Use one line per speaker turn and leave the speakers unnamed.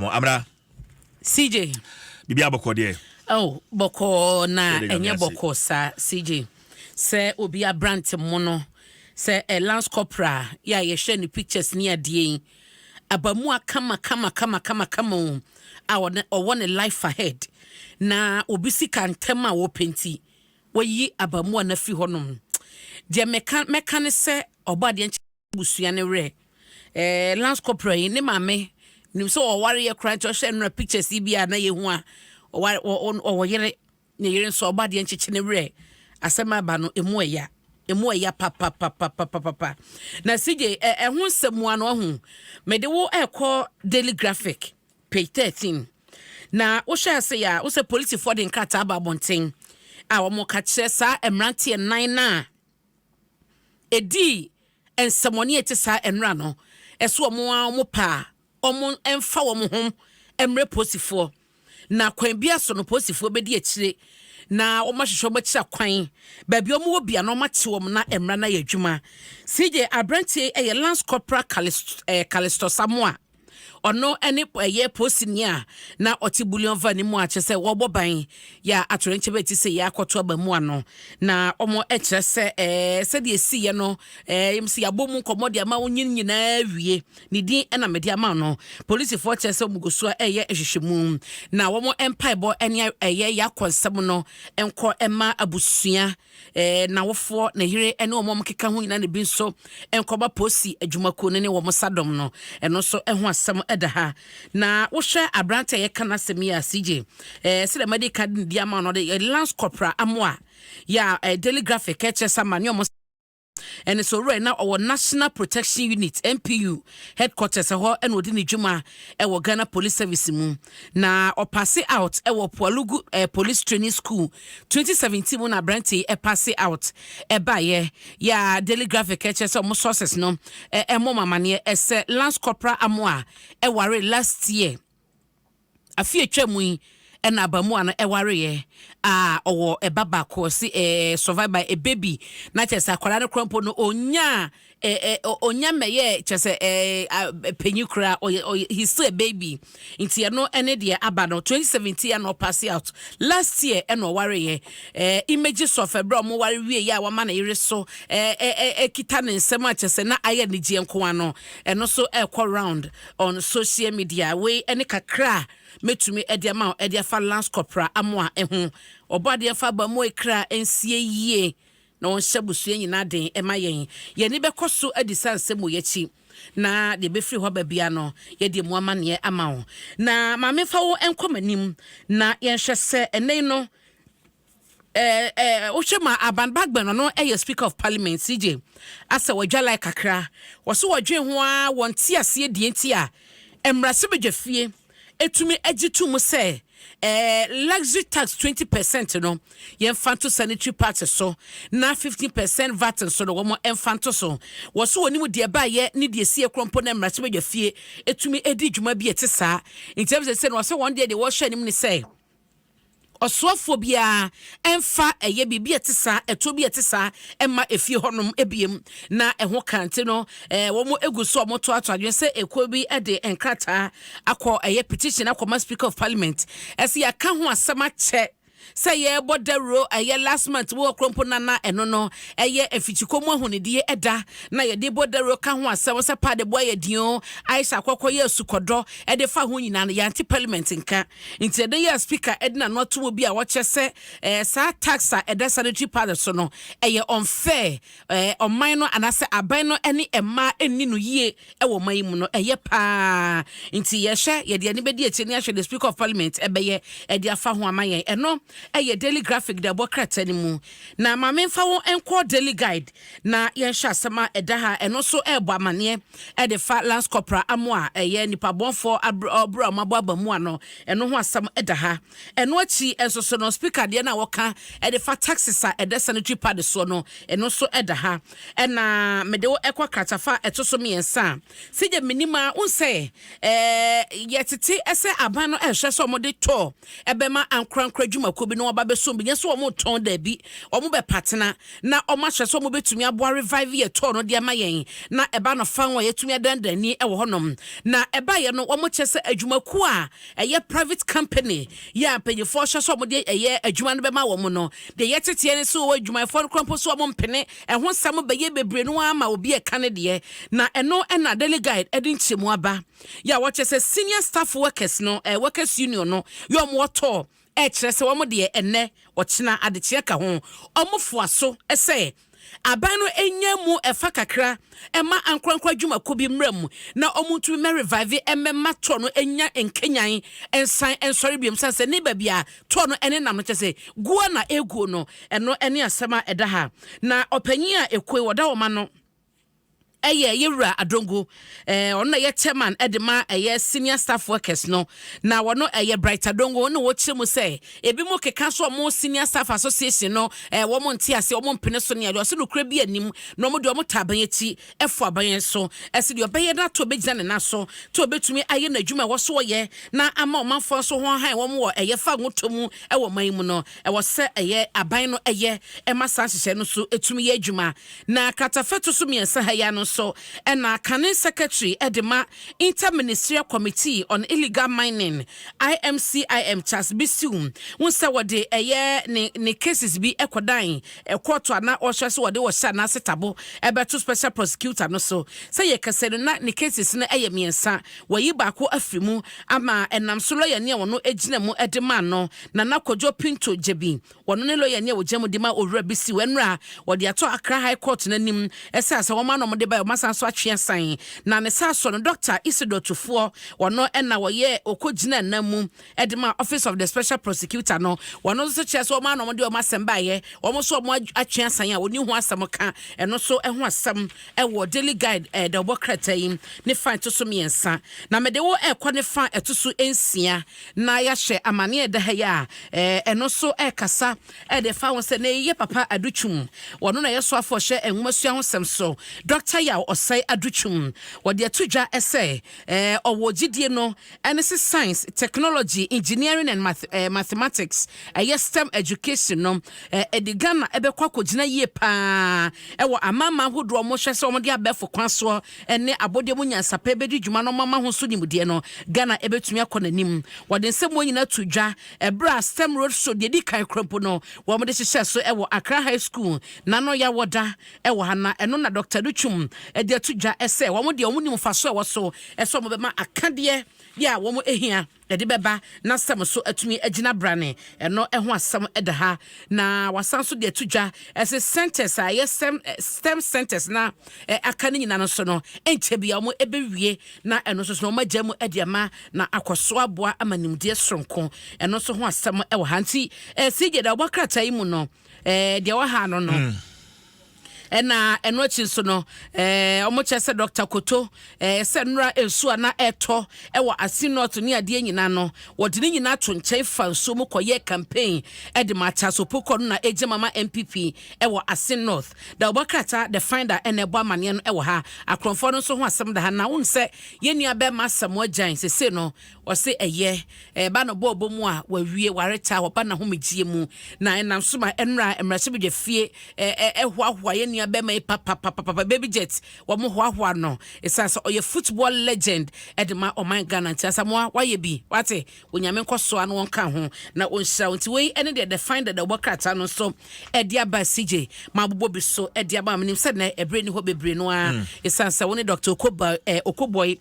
Amra.
CJ.
Biribi abɔkɔ deɛ.
Oh, bɔkɔɔ na ɛnyɛ bɔkɔɔ saa, CJ. Sɛ obi abrante mu no sɛ lance corporal yɛ a yɛhwɛ ne pictures ne adeɛ yi abamu a kama kama kama kama kama o a ɔwɔ ne life ahead na obi sika ntɛm a wɔpɛ nti wɔyi abamu a n'afi hɔnom deɛ. Mɛka mɛka ne sɛ ɔbɔ adeɛ nkyɛn busua ne werɛ. Lance corporal yi ne maame nim sɛ ɔware yɛ koraa, nti ɔhwɛ nnora pictures yi bi a na yɛhu a ɔware ɔwɔ yere ne yere nso. Ɔbɔ adeɛ nkyekye ne werɛ. Asɛm aba no emu ɛya, emu ɛya papapapapapa. Na CJ, ɛho nsɛm ano ɔho mede wo ɛkɔ Daily Graphic page 13 na wohyɛ ase yɛ a wosɛ polisifoɔ de nkrataa aba abɔnten a wɔn ka kyerɛ saa mmeranteɛ nan na ɛdii nsɛmɔne a ɛte saa nnora no ɛso wɔn a wɔn pa a wɔn mfa wɔn ho mmerɛ polisifoɔ na kwan bi aso no polisifoɔ bɛdi akyire na wɔn ahwehwɛ wɔn akyire kwan baabi wɔn wɔ bia na wɔn akye wɔn na mmara no ayɛ adwuma. CJ, aberanteɛ ɛyɛ Lance Corporal Calistos Amoa. Ɔno ne ɛyɛ polisini a na ɔte bullion van mu a kyerɛ sɛ wɔbɔ ban yɛ a atorɛnkyɛ bɛti sɛ yɛ akɔto aba mu ano na wɔn kyerɛ sɛ sɛdeɛ esiiɛ no sɛ yɛabɔ mu nkɔmmɔ de ama wɔn nyinaa wie ne din ɛna mɛde ama no. Polisifoɔ kyerɛ sɛ wɔn gu so a ɛyɛ nhwehwɛmu na wɔn mpaebɔ ne ɛyɛ yɛakɔ nsɛm no nkɔ ɛma abusua n'awofoɔ, ne yere ne wɔn a wɔkeka ho nyinaa, ne bi nso nkɔba polisi adwumakuo no ne wɔn sadɔm no. Ɛno nso ho asɛm ɛda ha. Na wohwɛ aberante a yɛka n'asɛm yi a, CJ, sɛdeɛ mɛde ka di ama no de, Lance Corporal Amoa yɛ a Daily Graphic ɛkyerɛ sɛ ama ne ɔmo ɛne so owura na ɔwɔ National Protection Unit, NPU headquarters ɛhɔ ɛna ɔdi ne dwuma ɛwɔ Ghana Police Service mu na ɔpass out ɛwɔ Pwalugu Police Training School 2017 mu na aberante ɛpass out ɛbaeɛ yɛ a Daily Graphic ɛkyerɛ sɛ ɔmo sources no ɛmɔ mamaneɛ ɛsɛ Lance Corporal Amoa ɛware last year, afi atwa mu yi ɛna abamuwa no ɛwareɛ a ɔwɔ ɛba baako. Ɔsi survive by a baby na kyerɛ sɛ akwadaa no kora mpo no onya ɛɛ ɛɛ onya mmɛyɛ kyerɛ sɛ panyin kora ɔyɛ he's still a baby. Nti ɛno ɛne deɛ aba no 2017 ɛna ɔpass out last year ɛna ɔwareɛ. Images of ɛbrɛ a ɔmo ware wie yɛ a wama ne yere so ɛɛ ɛɛ ɛkita ne nsɛm a kyerɛ sɛ na ayɛ ne gyeɛ nko ano, ɛno nso ɛkɔ round on social media. Wei ɛne kakra a mɛtumi ɛde ama wo ɛde afa Lance Corporal Amoa ɛho. Ɔbɔ adeɛ fa aba mu ekra nsie yie na wɔnhyɛ busua nyinaa den ɛma yɛn. Yɛni bɛkɔ so adi sa nsɛm wɔ yɛkyi na deɛ bɛfiri hɔ baabia no yɛde mu amanneɛ ama wo. Na maame fa wo nkɔ m'anim na yɛnhwɛ sɛ ɛnɛ yi no wohwɛ ma Alban Bagbin no ɛyɛ Speaker of Parliament, CJ, asɛ wɔdwa like kakra wɔso wɔdwe ho a wɔnte aseɛ deɛ nti a mmarahyɛbadwa fie etumi agye to mu sɛ luxury tax 20% no yɛmfa nto sanitary pads so na 15% VAT nso no wɔn mfa nto so. Wɔso wɔn anim deɛ baayɛ ne deɛ sie korɔ mpo na mmarahyɛbadwa fie etumi edi dwuma bi ɛte saa. Nti ɛbi sɛ sɛ no wɔsɛ wɔn deɛ wɔhyɛ anim ne sɛ ɔsoafoɔ biara ɛmfa ɛyɛ biribi a ɛte saa, ɛtoɔ bi a ɛte saa ɛma efie hɔnom ebiem na ɛho kante no. Wɔn egu so a wɔn to ato adwene sɛ ekuo bi ɛde nkrataa akɔ ɛyɛ petition akɔma Speaker of Parliament ɛsɛ yɛaka ho asɛm akyɛ sɛ yɛrebɔ dawuro ɛyɛ last month wɔ kurompo nana ɛno no ɛyɛ afikyikɔ mu ahonidie ɛda na yɛde bɔ dawuro ka ho asɛm sɛ paade boa yɛ dion Aisha akɔkɔ yɛ asukɔdɔ ɛde fa ho nyinaa no yɛante Parliament nka. Nti ɛde yɛ Speaker ɛde n'ano ato mu bi a wɔkyɛ sɛ saa tax a ɛda sanitary pad so no ɛyɛ unfair ɔman no anaasɛ aban no ɛne mmaa ɛnni no yie ɛwɔ ɔman yi mu no ɛyɛ paa. Nti yɛhwɛ yɛde ani bɛdi akyire ne ahwɛ the Speaker of Parliament ɛbɛyɛ ɛde afa ho ama yɛn. Ɛno ɛyɛ Daily Graphic de ɛbɔ krataa no mu. Na maame mfa wo nkɔ Daily Guide na yɛnhyɛ asɛm a ɛda ha. Ɛno nso ɛrebɔ amanneɛ ɛde fa Lance Corporal Amoa a ɛyɛ nipa bɔnfoɔ ɔbrɛ a ɔmabɔ aba mu ano. Ɛno ho asɛm ɛda ha. Ɛno akyi nso so no Speaker deɛ no a wɔka ɛde fa taxes a ɛda sanitary pad soɔ no, ɛno nso ɛda ha. Ɛna mede wo ɛkɔ kratafa ɛto so mmiɛnsa a sigye menim a wo sɛ yɛtete ɛsɛ aban no ɛhwɛ sɛ ɔmode tɔɔ ɛbɛma ankorankora adwumakuo. adwumakuo bi na wɔba bɛsom bi. Nyɛ sɛ wɔn tɔn, daabi, wɔn bɛ patena na wɔn ahyɛ sɛ wɔn bɛtumi aboa revive yɛ TOR no de ama yɛn na ɛba no fan a yɛtumi adandani wɔ hɔnom. Na ɛbaeɛ no, wɔn kyɛ sɛ adwumakuo a ɛyɛ private company yɛ a mpanyinfoɔ hyɛ sɛ wɔn de ɛyɛ adwuma no bɛma wɔn no deɛ, yɛteteɛ ne so wɔ adwumayɛfoɔ no koraa mpo so wɔn mpene ɛho nsɛm bɛyɛ bebree no ama obi ɛka ne deɛ. Na ɛno ɛna Daily Guide ɛde nkyɛmu aba yɛ a wɔkyɛ sɛ Senior Staff Workers no, Workers Union no yɛ wɔn wɔtɔ ɛkyerɛ sɛ wɔn deɛ, ɛnɛ ɔkyena adekyeɛ ka ho, wɔn foa so ɛsɛ aban no enya mu ɛfa kakra ɛma ankorankora adwumakuo bi mmerɛ mu na ɔmo ntumi mɛ revive ɛmɛma TOR no enya nkenyan nsan nsɔre biom san sɛ ne baabi a TOR no ɛne nam no kyɛ sɛ guo na eguo no. Ɛno ɛne asɛm a ɛda ha. Na ɔpanyin a ekue wɔda wɔn ano ɛyɛ yɛwura Adongo, ɔno na yɛ chairman ɛde ma ɛyɛ Senior Staff Workers no, na wɔno ɛyɛ Bright Adongo na wɔkyerɛ mu sɛ ebi mu keka so ɔmo Senior Staff Association no, wɔn nte ase, wɔn mpene so ne adeɛ. Ɔsɛ nokura bi anim na wɔn deɛ, wɔn ta aban akyi, ɛfo aban so ɛsɛ deɛ ɔbɛyɛ na to ɔbɛgyina ne nan so to ɔbɛtumi ayɛ n'adwuma ɛwɔ so wɔyɛ na ama ɔmanfoɔ nso ho ahan wɔn wɔ ɛyɛ fa ngotɔ mu ɛwɔ man mu no. Ɛwɔ sɛ ɛyɛ aban no ɛyɛ ɛma saa nhyehyɛ no so ɛtumi yɛ adwuma. Na katafɛto so mmiɛnsa ha yi ano nso ɛna kane secretary ɛde ma Interministerial Committee on Illegal Mining, IMCIM, Charles Bissue n sɛ wɔde ɛyɛ ne cases bi ɛkɔdan ɛkɔɔto ana ɔhwɛ sɛ wɔde wɔhyɛ anaasɛ tabo ɛbɛto special prosecutor no so sɛ yɛ kɛsɛ no. Na ne cases no ɛyɛ mmiɛnsa, wɔyi baako afiri mu ama ɛnam so. Lɔya ni a wɔno gyina mu ɛde ma no, Nana Kwadwo Pinto Gyebi, wɔno ne lɔya ni a wɔgyina mu de ma Owura Bissue. Ɛnura wɔde ato Accra High Court n'anim ɛsɛ asɛ wɔn anɔ de ba wɔn asan so atwe asan. Na ne sa so no, Dr Isidore Tufoɔ, wɔno ɛna wɔyɛ ɔkɔ nam mu ɛde ma Office of the Special Prosecutor no. Wɔno nso kyerɛ sɛ wɔn anɔ de wɔn asɛm baayɛ, wɔn nso wɔn atwe asan a wɔni ho asɛm ka. Ɛno nso ɛho asɛm ɛwɔ Daily Guide ɛda ɔbɔ krataa yi ne fa ɛto so mmiɛnsa. Na mɛde wɔ ɛkɔ ne fa ɛto so nsia na yɛahyɛ amaneɛ ɛda ha yi a ɛno nso ɛrekasa ɛde fa ho sɛ na ɛyɛ Papa Adutwum, wɔno na yɛ so afɔ hyɛ nwomasua ho sɛm so, Dr Yaw Ɔsɛe Adutwum, wɔde ato dwa ɛsɛ ɔwɔ gyidie no ɛne sɛ science, technology, engineering and mathematics, ɛyɛ STEM education no, ɛde Ghana ɛbɛkɔ akɔgyina yie paa ɛwɔ amama ahodoɔ ɔmo hwɛ sɛ ɔmo de abɛɛfo kwan soɔ ɛne abɔdeɛ mu nyansapɛ bɛdi dwuma no, ɔmo ho so nimdeɛ no, Ghana ɛbɛtumi akɔ n'anim. Wɔde nsɛm wɔn nyinaa to dwa ɛberɛ a STEM road show deɛ di kan kora mpo no wɔn de hyehyɛ so ɛwɔ Accra High School n'ano yɛawɔ ɛwɔ ha. Na ɛno na Dr Adutwum ɛde ato dwa ɛsɛ wɔn deɛ, wɔn nim fa so ɛwɔ so ɛsɛ wɔn bɛma akadeɛ deɛ a wɔn ehia yɛde bɛba na sɛm so atumi agyina brane. Ɛno ɛho asɛm ɛda ha. Na wasan so de ato dwa ɛsɛ centers a ɛyɛ STEM centers na aka no nyinaa no so no, ɛnkyɛ bia wɔn ɛbɛwie na ɛno nso so na wɔn agya mu ɛde ama na akɔ so aboa ama nimdeɛ soronko. Ɛno nso ho asɛm ɛwɔ ha. Nti CJ da ɔbɔ krataa yi mu no, deɛ wɔ ha no. Ɛna ɛno akyi nso no, ɔmo kyerɛ sɛ Dr Koto, sɛ nnora nsuo a na ɛtɔ ɛwɔ Assin North ne adeɛ nyinaa no, wɔde ne nyinaa to nkyɛn fa nsuo mu kɔyɛ campaign ɛde ma Akyasopokɔ no na ɛgye mama NPP ɛwɔ Assin North. Da ɔbɔ krataa The Finder ɛna ɛbɔ amaneɛ no ɛwɔ ha. Akorɔmfoɔ no nso ho asɛm da ha. Na wohu sɛ yɛn nua bɛrima Asamoah Gyan sese no, ɔse ɛyɛ ɛba no bɔɔbɔ mu a wawie wareta wɔba n'ahomegyeɛ mu, na ɛnam so ma ɛnora mmarahyɛbadwa fie ɛhoahoa yɛn nua bɛrima yi papapapapa. Baby Jet, wɔn hoahoa no ɛsiane sɛ ɔyɛ football legend ɛde ma ɔman Ghana. Nti Asamoah wayɛ bi wate, Onyame nkɔ soa no wɔnka ho na ɔnhyira wo. Nti wei ɛne deɛ The Finder da wɔbɔ krataa no nso ɛde aba. CJ ma abobɔ bi so ɛde aba. Menim sɛ nɛ ɛberɛ ni hɔ bebree no a, ɛsiane sɛ wo ne Dr Okoboy.